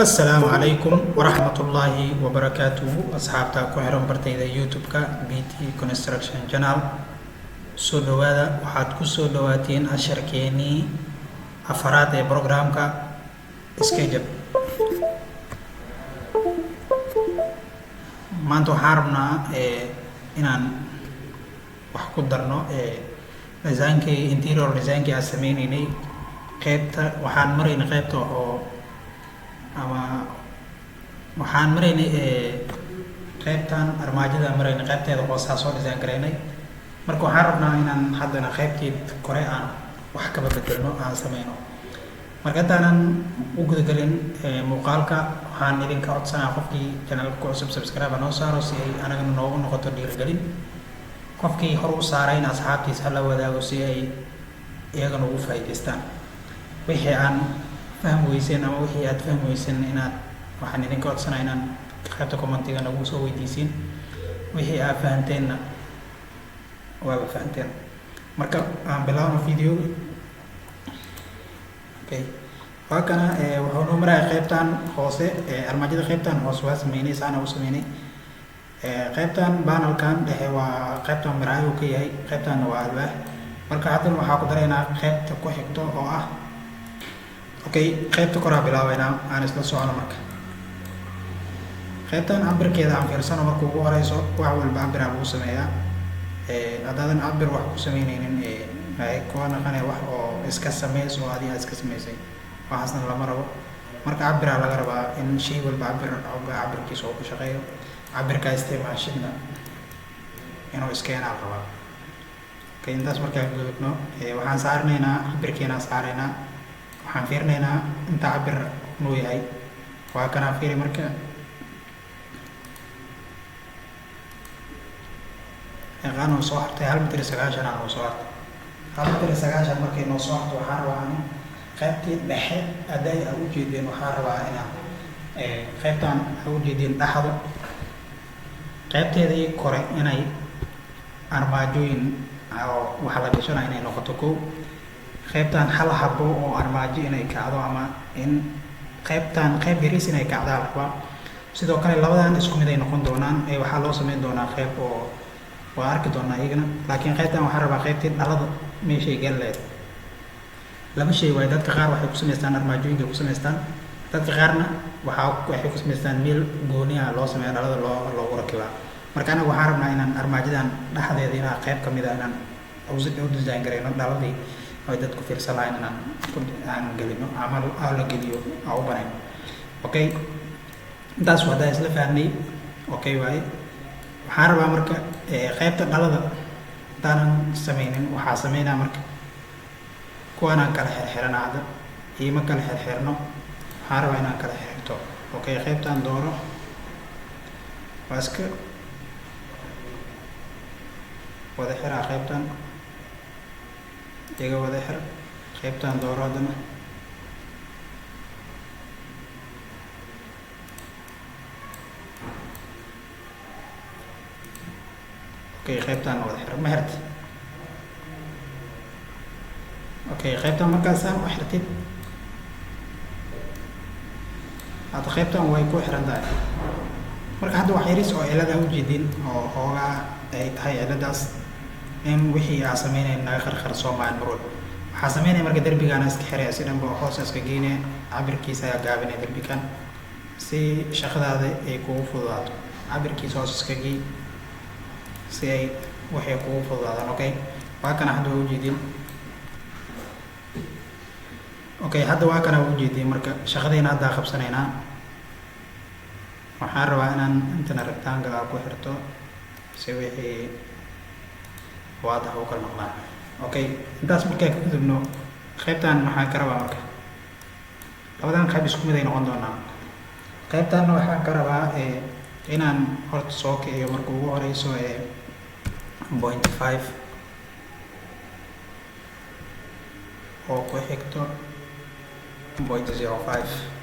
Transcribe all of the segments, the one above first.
Asalaamu calaykum waraxmatullaahi wabarakaatuhu. Asxaabta ku xiran bartayda YouTube-ka BT Construction Channel, soo dhawaada. Waxaad ku soo dhawaateen casharkeenii afaraad ee programka SketchUp. Maanta waxaan rabnaa inaan wax ku darno designkii, interior designkii aan sameyneynay. Qeybta waxaan maraynay, qeybta oo ama waxaan maraynay qeybtan armaajada maraynay, qeybteeda hoosaa soo design garaynay. Marka waxaan rabnaa inaan haddana qeybtii kore aan wax kaba bedelno, aan sameyno. Marka intaanan u gudagelin muuqaalka, waxaan idinka codsanaa qofkii channelka ku cusub subscribe noo saaro, si ay anagana noogu noqoto dhiirigelin. Qofkii hor u saarayna asxaabtiisa hala wadaago, si ay iyagana ugu faa'iidaystaan. Wixii aan fahmi weyseen ama wixii aad fahmi weyseen inaad, waxaan idinka codsanaa inaan qaybta commentiga nagu soo weydiisiin. Wixii aad fahamteenna waaba fahamteen. Marka aan bilaabno video. Okay, waa kana. Wuxuu noo maraya qaybtan hoose, armaajada qaybtan hoose waa sameynay, saana u sameynay. Qaybtan panelkan dhexe waa qaybtan miraayo ka yahay, qaybtanna waa alwaax. Marka haddana waxaa ku daraynaa qaybta ku xigto oo ah, okay, qaybta koraa bilaabeynaa. Aan isla socono. Marka qaybtan cabirkeeda aan fiirsano. Marka ugu horeyso, wax walba cabiraa lagu sameeyaa. Haddaadan cabir wax ku sameyneynin, waxay kuwa naqanaya wax oo iska sameys oo adiga iska sameysay, waxaasna lama rabo. Marka cabiraa laga rabaa in shay walba cabir cabirkiisa oo ku shaqeeyo, cabirkaa isticmaashidna inuu iskeenaa la rabaa. Okay, intaas markaan gudubno, waxaan saarnaynaa cabirkeenaan saaraynaa. Waxaan fiirinaynaa inta cabir nuu yahay. Waa kanaa, fiiri. Marka meeqaa noo soo hartay? 1.90 mitir aa noo soo hartay. 1.90 mitir markay noo soo harto, waxaan rabaa in qaybtii dhexe hadday aa ujeedeen, waxaan rabaa inaan qaybtaan aa ujeedeen dhexdo qaybteedii kore inay armaajooyin oo waxa la gashanaya inay noqoto. Kow, qaybtan hal habo oo armaajo inay kacdo, ama in qaybtan qayb yariis inay kacdaa la rabaa. Sidoo kale labadan isku mid ay noqon doonaan. Waxaa loo sameyn doonaa qayb oo waa arki doonaa iyagana, laakiin qaybtan waxaan rabaa qaybtii dhalada meeshay gali lahayd. Laba shay waaye. Dadka qaar waxay ku samaystaan armaajooyinka ku samaystaan, dadka qaarna waxay ku samaystaan meel gooni ah loo sameeya, dhalada loogu rakibaa. Marka anaga waxaan rabnaa inaan armaajadan dhexdeeda inaan qayb kamid ah inaan u design garayno, dhaladii ay dadku fiirsan lahayn inaan aan gelino ama aan la geliyo aan u banayn. Okay, intaas haddaa isla fahnay, okay waaye. Waxaan rabaa marka qaybta dhalada intaanan sameynin, waxaa sameynaa marka kuwaanaan kala xirxirana. Hadda iima kala xirxirno, waxaan rabaa inaan kala xirxirto. Okay, qaybtan dooro, waa iska wada xiraa. Qaybtan iga wada xir. Qaybtan dooro haddana. Okay, qaybtan wada xir. Ma xirta? Okay, qaybtan markaasaan u xirtid, hadda qaybtan way ku xiran tahay. Marka hadda wax yaris oo cilada ujeedin oo hoogaa ay tahay ciladaas in wixii aa sameynayn naga qarqar soomaali mar walba. Waxaa sameynaya marka derbigaana iska xiraya, si dhanba hoos iska geynaya, cabirkiisa ayaa gaabinaya derbigan si shaqadaada ay kugu fududaato. Cabirkiisa hoos iska gey si ay waxay kugu fududaadaan. Okay, waa kana, hadda waa ujeedin. Okay, hadda waa kana, waa ujeedin. Marka shaqadeyna haddaa qabsanaynaa. Waxaan rabaa inaan intana rectangle aa ku xirto si wixii waadax u kala noqdaan. Okay, intaas markaa ka gudubno, qaybtan maxaan ka rabaa? Marka labadan qayb isku mid ay noqon doonaan. Qaybtanna waxaan ka rabaa inaan horta soo kiciyo marka ugu horeyso 0.5 oo ku xigto 0.05.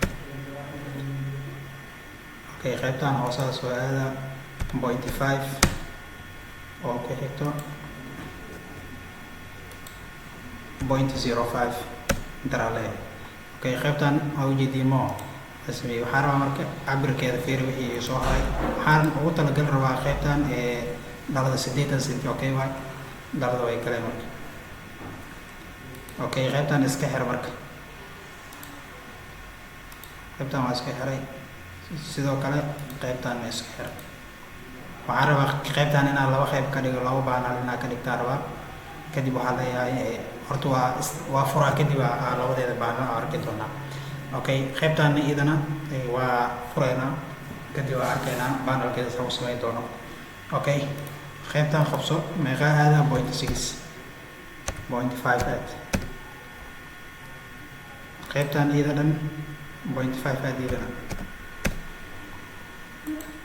Okay, qaybtan hoosaa soo aada, 0.5 oo ku xigto 0.05 intaraa leeyahay. Okay, qaybtan waa ujeediin mo. Sameeyey. Waxaan rabaa marka cabirkeeda fiiri wixii soo haray. Waxaan ugu talagal rabaa qaybtan dhalada 80 centi. Okay, waay dhalada way galeen marka. Okay, qaybtan iska xir marka. Qaybtan waa iska xiray. Sidoo kale qaybtan iska xir. Waxaan rabaa qaybtan inaan laba qayb ka dhigo, laba panel inaan ka dhigtaan rabaa. Kadib waxaa leeyahay horta waa furaa, kadib aa labadeeda panel aa arki doonaa. Okay, qaybtaana iyadana waa fureynaa, kadib waa arkaynaa panelkeeda saa u samayn doono. Okay, qaybtan qabso. Meeqaa aada? 0.6, 0.5 aad. Qaybtan iyada dhan 0.5 aad iyadana.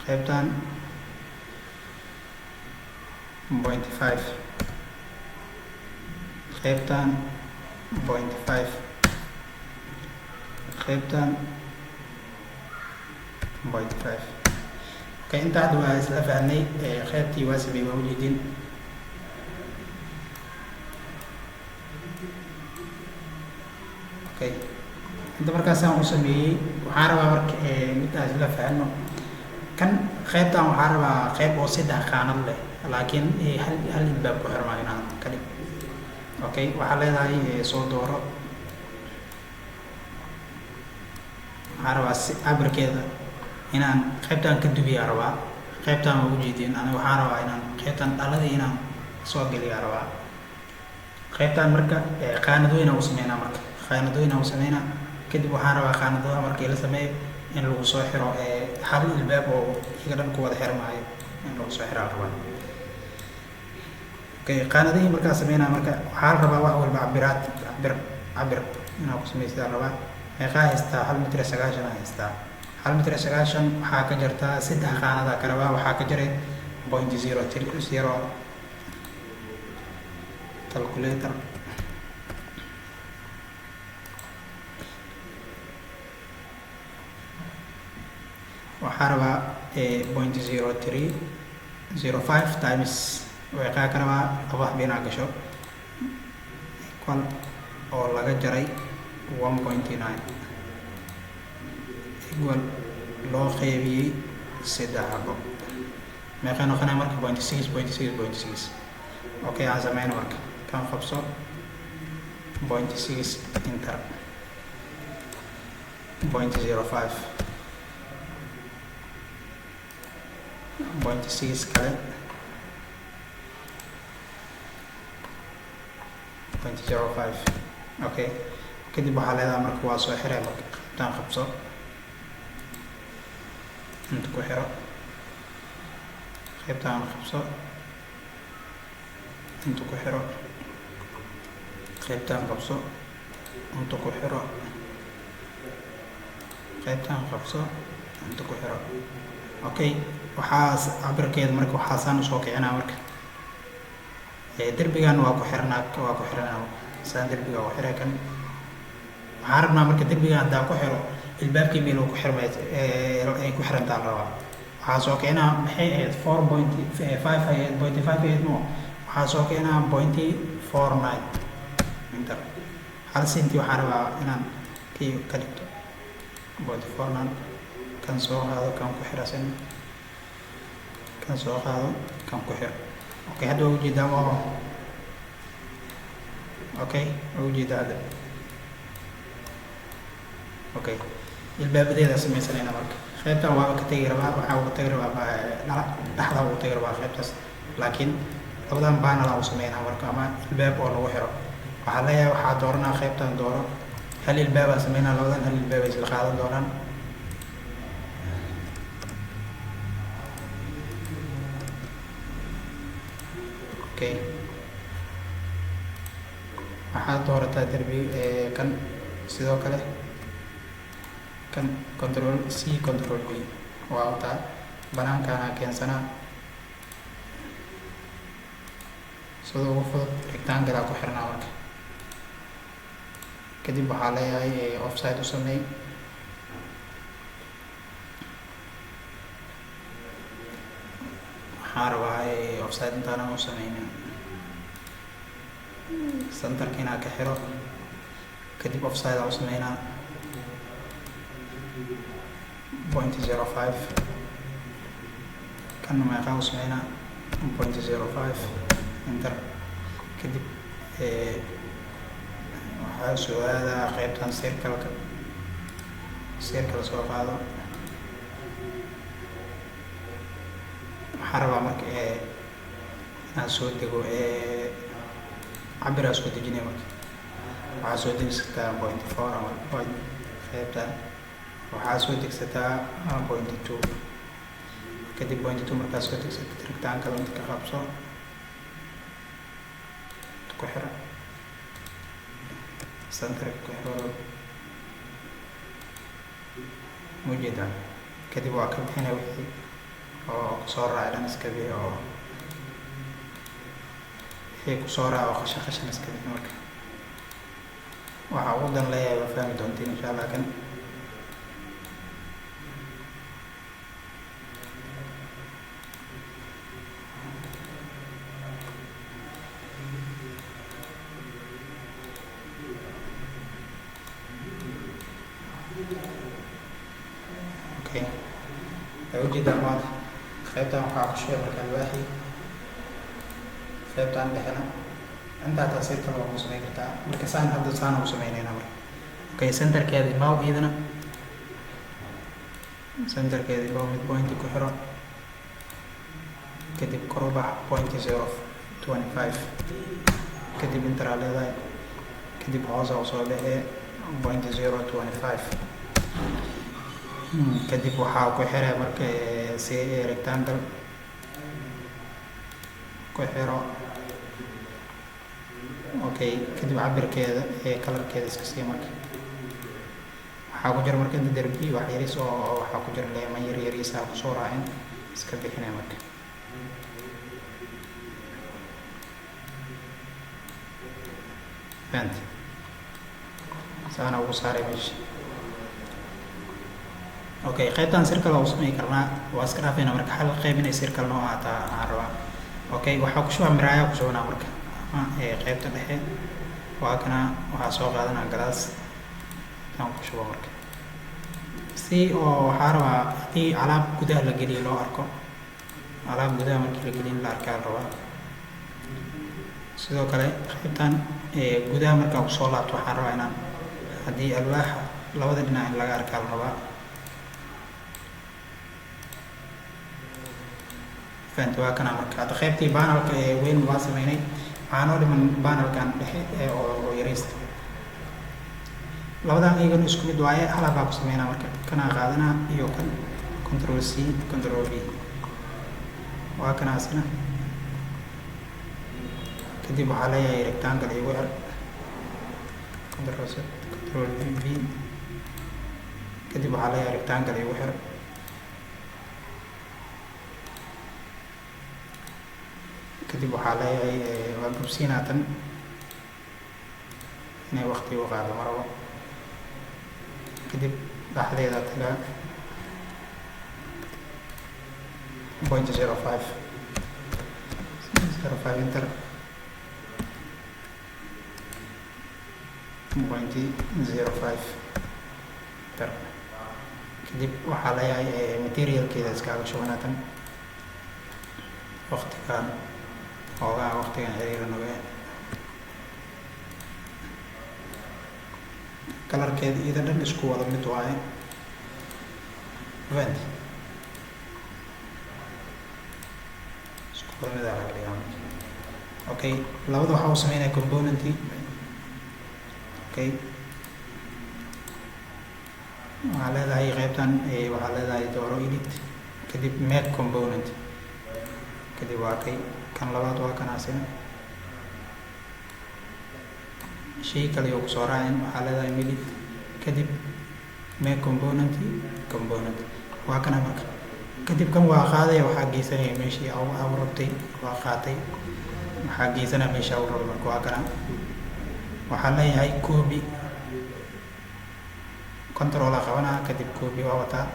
Qaybtan 0.5, qaybtan 0.5, qaybtan 0.5. Okay, inta hadda waa isla fahnay. Qaybtii waa sameeyey, waa ujeedin. Okay, inta markaasaan u sameeyey, waxaan rabaa marka midaan isla fahno kan. Qaybtan waxaan rabaa qayb oo saddex qaanad leh, laakiin hal ilbaab ku xirmaa inaan ka dhig. Okay, waxaa leedahay soo dooro. Waxaan rabaa si cabirkeeda inaan qaybtan ka dubiyaa rabaa. Qaybtan waa ujeedin. Aniga waxaan rabaa inaan qaybtan dhaladii inaan soo geliyaa rabaa. Qaybtan marka qaanadooyin u sameynaa. Marka qaanadooyin u sameynaa, kadib waxaan rabaa qaanadaha markii la sameeyo in lagu soo xiro hal ilbaab oo iyaga dhan ku wada xirmaayo in lagu soo xiraa rabaa. Okay, qaanadihii markaa sameynaa, marka waxaa la rabaa wax walba cabiraad, cabir cabir inaa ku samaysataa rabaa. Meeqaa haystaa? 1 mitir iyo 90 aa haystaa. 1 mitir iyo 90 waxaa ka jartaa, saddex qaanadaa ka rabaa. Waxaa ka jaray 0.030. Calculator. Waxaa rabaa 0.0305 times weeqaa ka rabaa laba waxba inaa gasho, equal oo laga jaray 1.9, equal loo qeybiyey saddex xabo. Meeqay noqonaya marka? 0.6, 0.6, 0.6. Okay, aan sameyno marka. Kan qabso, 0.6, enter, 0.05, 0.6 kale, 0.05. Okay, kadib waxaa leedahay marka waa soo xiray. Marka qaybtaan qabso, inta ku xiro. Qaybtaan qabso, inta ku xiro. Qaybtaan qabso, inta ku xiro. Qaybtaan qabso, inta ku xiro. Okay, waxaas cabirkeeda marka waxaasaan usoo kicinaa. Marka derbigan waa ku xirnaa, waa ku xiranaa saan. Derbiga waa ku xiray kan. Waxaan rabnaa marka derbigan haddaan ku xiro, ilbaabkii meel ku xirmay ay ku xirantaa la rabaa. Waxaa soo keenaa, maxay ahayd? 4.5 ahayd, 0.5 ahayd mo. Waxaa soo keenaa 0.49, enter. Hal centi waxaan rabaa inaan kii ka dhigto 0.49. Kan soo qaado, kan ku xirasan. Kan soo qaado, kan ku xiro. Okay, hadda waa ujeedaa ma? Okay, waa ujeedaa hadda. Okay, ilbaabadeeda sameysanayna marka. Qaybtan waaba ka tegi rabaa, waxaa uga tegi rabaa dhala dhexda uga tegi rabaa qaybtaas, laakiin labadan panel u sameynaa marka, ama ilbaab oo lagu xiro. Waxaa leeyahay, waxaa dooranaa qaybtan, dooro. Hal ilbaabaa sameynaa, labadan hal ilbaab ay isla qaadan doonaan. Okay, waxaad doorataa derbi kan, sidoo kale kan. Control C, control V waa wataa. Banaankaana keensanaa. Sida ugu fudud rectangle aa ku xirnaa. Marka kadib waxaa leeyahay offside u sameey. Waxaan rabaa offside intaanan u sameynin centerka inaa ka xiro, kadib offside aa u sameynaa. 0.05. Kanna meeqaa u sameynaa? 0.05, enter. Kadib waxaa soo aadaa qeybtan circle-ka, circle soo qaado. Waxaan rabaa marka inaan soo dego, cabiraa soo dejinaya. Marka waxaa soo degsataa 0.4 ama point, qeybtan waxaa soo degsataa 0.2. Kadib 0.2 markaa soo degsatid, rectangle inta ka qabso, ku xira centerka, ku xiro, mujeedaa. Kadib waa ka bixina wixii oo kusoo raacay dhan, iska bixi oo wixii kusoo raaca oo qashin qashin iska bixi. Marka waxaa ugu dan leeyahay waa fahmi doontiin insha Allah. Kan okay, waxay ujeedaa maanta qaybtan waxaa ku shubay marka alwaaxi, qaybtan dhexena intaa taasiir kale waa ku samayn kartaa. Marka saan hadda saan u sameynayna marka. Okay, centerkeeda imaw, iyadana centerkeeda imaw, mid point ku xiro. Kadib kor u bax 0.025. Kadib enter aa leedahay. Kadib hoosa usoo baxee 0.025. Kadib waxaa ku xiraya marka si rectangle ku xiro. Okay, kadib cabirkeeda ee colorkeeda iska sii. Marka waxaa ku jira marka inta derbi wax yaris oo waxaa ku jira leeman yar yariisa kusoo raacin, iska bixinaya marka. Fahant saana ugu saaray meesha. Okay, qaybtan circle waa u sameyn karnaa, waa iska dhaafayna. Marka hal qayb inay circle noo ahaataa aan rabaa. Okay, waxaa ku shubaa miraaya, ku shubanaa marka ama qaybta dhexe. Waa kana, waxaa soo qaadanaa glass aan ku shubo. Marka si oo waxaa rabaa haddii alaab gudaha la geliyo loo arko, alaab gudaha markii la geliyo in la arkaa la rabaa. Sidoo kale qaybtan gudaha markaa kusoo laabto, waxaan rabaa inaan haddii alwaaxa labada dhinac in laga arkaa la rabaa. Fahant? Waa kana. Marka hadda qaybtii panelka ee weyn waa sameynay, waxaa noo dhiman panelkan dhexe ee oo yareysta. Labadan iyagana isku mid waaye, hal habaa ku sameynaa. Marka kanaa qaadanaa iyo kan, control C, control V. Waa kanaasina. Kadib waxaa leeyahay rectangle igu xir, control C, control V. Kadib waxaa leeyahay rectangle igu xir. Kadib waxaa leeyahay waa gubsiinaa tan, inay waqti u qaado marabo. Kadib dhexdeeda tagaa, 0.05, 05, enter, 0.05, enter. Kadib waxaa leeyahay materialkeeda iskaaga shubanaa tan. Waqtigan xoogaa waqtigan xiriira noge, colorkeeda iyada dhan isku wada mid waaye. Fahant? Isku wada mid aa laga dhigaa marka. Okay, labada waxaa u sameynaya component. Okay, waxaa leedahay qaybtan, waxaa leedahay dooro edit, kadib make component. Kadib waa kay kan labaad, waa kanaasina. Shay kale iyo kusoo raacin, waxaa leedahay edit, kadib make component, component. Waa kana. Marka kadib kan waa qaadaya, waxaa geysanaya meeshii au rabtay. Waa qaatay, waxaa geysanaya meeshii au rabay. Marka waa kana, waxaa leeyahay copy, control aa qabanaa, kadib copy waa wataa.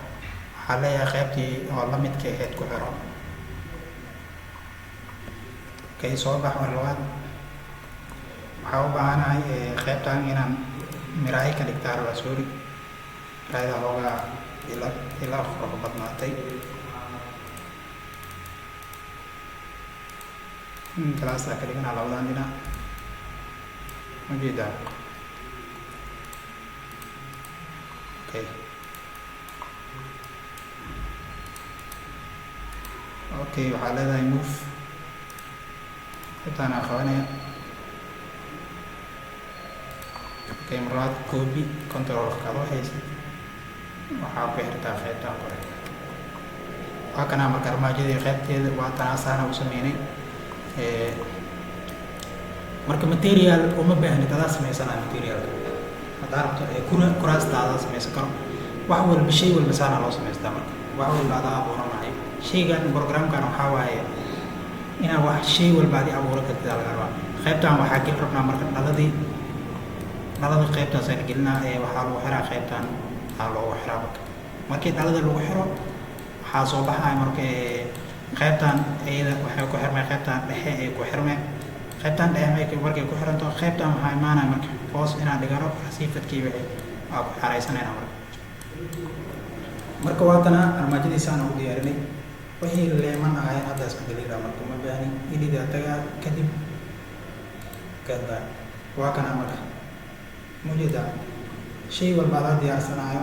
Waxaa leeyahay qaybtii oo la midka ahayd ku xiro. Okay, soo bax. Mar labaad waxaa u baahanahay qaybtan inaan miraayo ka dhigtaa rabaa. Sorry. Ayada hoogaa ila ila qurux badnaatay. Galaasaa ka dhiganaa labadan dhinac, ujeedaa? Okay, waxaa leedahay move, intaana qabanaya. Okay, marlabaad copy, control adoo haysid, waxaa ku xirtaa qaybtan kore. Waa kanaa. Marka armaajadii qaybteeda waa tanaasaana u sameynay. Marka material uma baahnid, adaa sameysanaa materialka haddaa rabto. Kuraasta adaa sameysan karo, wax walba, shay walba saana loo samaystaa. Marka wax walba adaa abuuranayo. Shaygan programkan waxaa waaye inaa wax shay walba adi abuuran kartid aa laga rabaa. Qaybtan waxaa geli rabnaa marka dhaladii. Dhalada qaybtaasaan gelinaa ee waxaa lagu xiraa qaybtan, aa loogu xiraa. Marka markii dhalada lagu xiro, waxaa soo baxaya marka qaybtan iyada waxay ku xirmay qaybtan dhexe ay ku xirmay. Qaybtan dhexe markay ku xiranto, qaybtan waxaa imaanaya marka hoos inaan dhigano rasiifadkii, wixii aa ku xareysanayna. Marka waatana armaajadiisaan u diyaarinay. Wixii leeman ahayn hadda iska daliila, marka uma baahni ilidaa tagaa kadib gada. Waa kana. Marka mujeeda shay walba adaa diyaarsanaayo,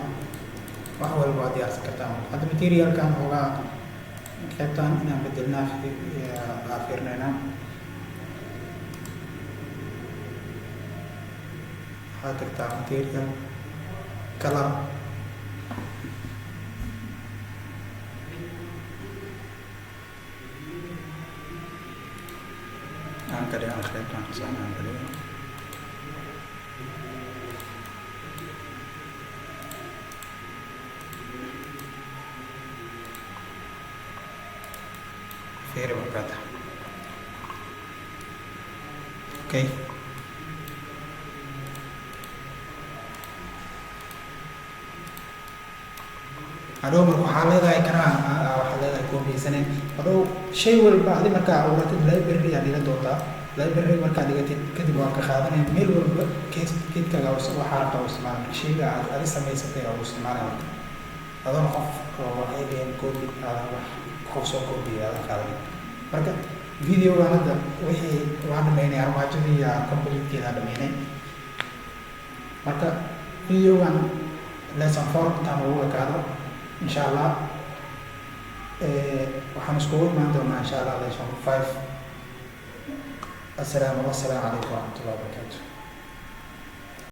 wax walba waa diyaarsan kartaa. Marka hadda materialkan hoogaa qaybtan inaan bedelnaa aa fiirinaynaa. Waxaad tagtaa material, color. Aan ka dhigan qaybtan xasaan aan ka dhigan. Fiiri markaata. Okay, hadhow marka waxaa leedahay kanaa, waxaa leedahay koobiyeysaneen. Hadhow shay walba adi markaa abuuratid, library aa dhigan doontaa. Library markaa dhigatid kadib, waa ka qaadanaya meel walba kees geedkaaga waxaa rabtaa u isticmaala. Marka shayga aad adi samaysatay aa u isticmaalaya, marka adoon qof oo alien copy aadan wax qof soo copy aadan qaadanin. Marka videogan hadda wixii waan dhameynay, armaajadii completekeeda dhameynay. Marka videogan lesson 4 intaan ugu ekaado, insha Allah waxaan iskugu imaan doonaa, insha Allah, lesson 5. Assalaamu wassalaamu calaykum waraxmatullahi wabarakaatu.